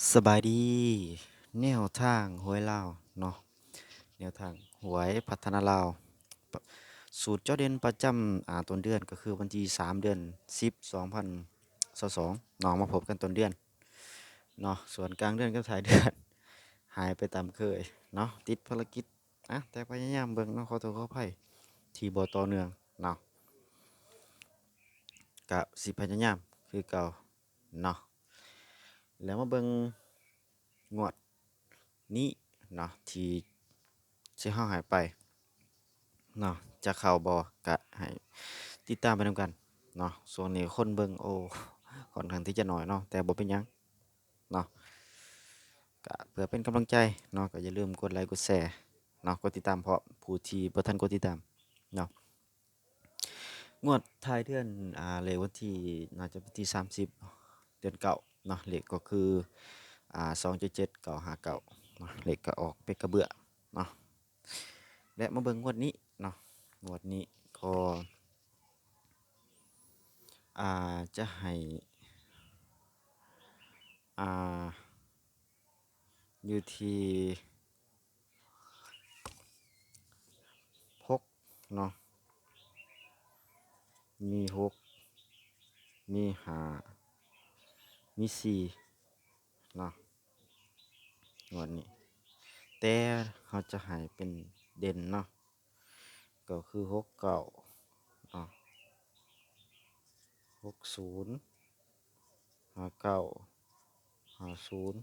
ສະບາຍດີ ແນວທາງຫວຍລາວເນາະ ແນວທາງຫວຍພັດທະນາລາວ ປະ ສູດເຈາະເດັ່ນປະຈຳ ອາ ຕົ້ນເດືອນ ກໍຄືວັນທີສາມ ເດືອນສິບ ສອງພັນຊາວສອງເນາະ ມາພົບກັນຕົ້ນເດືອນເນາະ ສ່ວນກາງເດືອນກັບທ້າຍເດືອນ ຫາຍໄປຕາມເຄີຍເນາະ ຕິດພາລະກິດ ອາ ແຕ່ພະຍາຍາມເບິ່ງເນາະ ຂໍໂທດຂໍອະໄພທີ່ບໍ່ຕໍ່ເນື່ອງເນາະ ກະຊິພະຍາຍາມຄືເກົ່າເນາະ ແລ້ວມາເບິ່ງງວດນີ້ເນາະ ທີ່ ທີ່ເຮົາໃຫ້ໄປເນາະ ຈະເຂົ້າບໍ່ ກະໃຫ້ຕິດຕາມໄປນຳກັນເນາະ ຊ່ວງນີ້ຄົນເບິ່ງ ໂອ້ ຂ້ອນຂ້າງທີ່ຈະໜ້ອຍເນາະ ແຕ່ບໍ່ເປັນຫຍັງ ເນາະ ກະເພື່ອເປັນກຳລັງໃຈເນາະ ກໍຢ່າລືມກົດໄລກົດແຊເນາະ ກົດຕິດຕາມພ້ອມຜູ້ທີ່ບໍ່ທັນກົດຕິດຕາມເນາະ ງວດທ້າຍເດືອນ ອາ ເລກວັນທີ ໜ້າຈະວັນທີສາມສິບ ເດືອນເກົ້າເນາະ ເລກກໍຄື ອາ ສອງເຈັດເຈັດ ເກົ້າຫ້າເກົ້າເນາະ ເລກກໍອອກເປັກກະເບືອເນາະ ແລະ ມາເບິ່ງງວດນີ້ເນາະ ງວດນີ້ກໍ ອາ ຈະໃຫ້ ອາ ຢູ່ທີ່ຫົກເນາະ ມີຫົກ ມີຫ້າ ມີສີ່ເນາະ ງວດນີ້ ແຕ່ເຮົາຈະໃຫ້ເປັນເດັ່ນເນາະ ກໍຄືຫົກເກົ້າເນາະ ຫົກສູນ ຫ້າເກົ້າ ຫ້າສູນ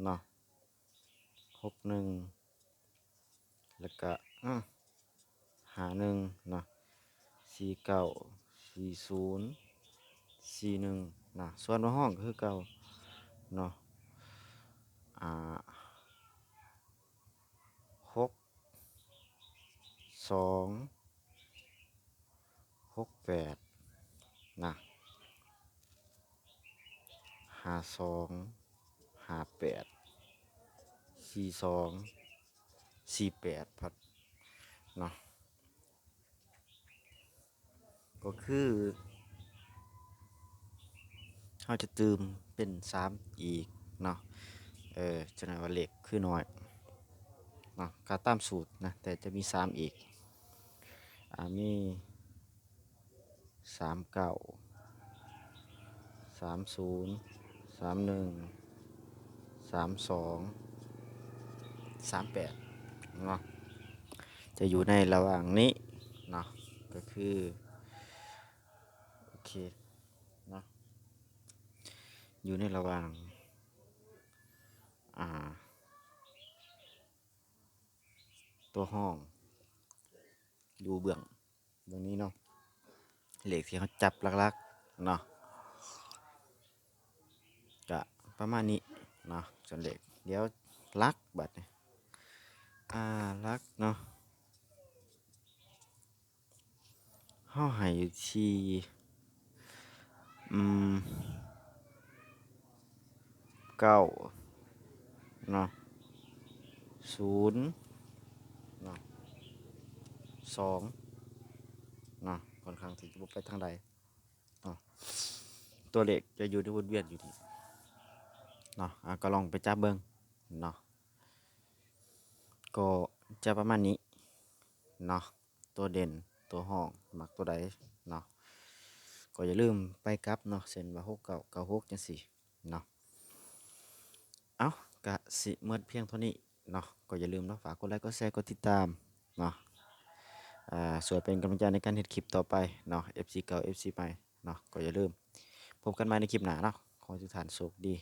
ເນາະ ຫົກໜຶ່ງ ແລ້ວກະ ອາ ຫ້າໜຶ່ງເນາະ ສີ່ເກົ້າ ສີ່ສູນ ສີ່ໜຶ່ງເນາະ ສ່ວນຕົວຮອງກໍຄືເກົ່າເນາະ ອາ ຫົກສອງ ຫົກແປດນະ ຫ້າສອງ ຫ້າແປດ ສີ່ສອງ ສີ່ແປດ ພັດເນາະ ກໍຄື ເຮົາຈະຕື່ມເປັນສາມອີກເນາະ ເອີ ຈະໄດ້ວ່າເລກຄືໜ້ອຍເນາະ ກໍຕາມສູດນະ ແຕ່ຈະມີສາມອີກ ອາ ມີສາມເກົ້າ ສາມສູນ ສາມໜຶ່ງ ສາມສອງ ສາມແປດເນາະ ຈະຢູ່ໃນລະຫວ່າງນີ້ເນາະ ກໍຄື ໂອເຄເນາະ ຢູ່ໃນລະຫວ່າງ ອາ ຕົວຮອງ ຢູ່ເບື້ອງ ເບື້ອງນີ້ເນາະ ເລກທີ່ເຮົາຈັບຫຼັກໆເນາະ ກະປະມານນີ້ເນາະ ສ່ວນເລກ ດຽວຫຼັກບາດນີ້ ອາ ຫຼັກເນາະ ເຮົາໃຫ້ຢູ່ທີ່ ອືມ ເກົ້າເນາະ ສູນເນາະ ສອງເນາະ ຂ້ອນຂ້າງທີ່ຈະບໍ່ໄປທາງໃດເນາະ ຕົວເລກຈະຢູ່ໃນວົນວຽນຢູ່ນີ້ເນາະ ອາ ກໍລອງໄປຈັບເບິ່ງເນາະ ກໍຈະປະມານນີ້ເນາະ ຕົວເດັ່ນ ຕົວຮອງ ມັກຕົວໃດເນາະ ກໍຢ່າລືມໄປກັບເນາະ ເຊັ່ນວ່າ ຫົກເກົ້າ ເກົ້າຫົກ ຈັ່ງຊີ້ເນາະ ເອົ້າ ກະຊິໝົດພຽງເທົ່ານີ້ເນາະ ກໍຢ່າລືມເນາະ ຝາກກົດໄລ ກົດແຊ ກົດຕິດຕາມເນາະ ອາ ຊ່ວຍເປັນກຳລັງໃຈໃນການເຮັດຄລິບຕໍ່ໄປເນາະ ເອັຟຊີເກົ່າ ເອັຟຊີໃໝ່ເນາະ ກໍຢ່າລືມ ພົບກັນໃໝ່ໃນຄລິບໜ້າເນາະ ຂໍໃຫ້ທຸກທ່ານໂຊກດີ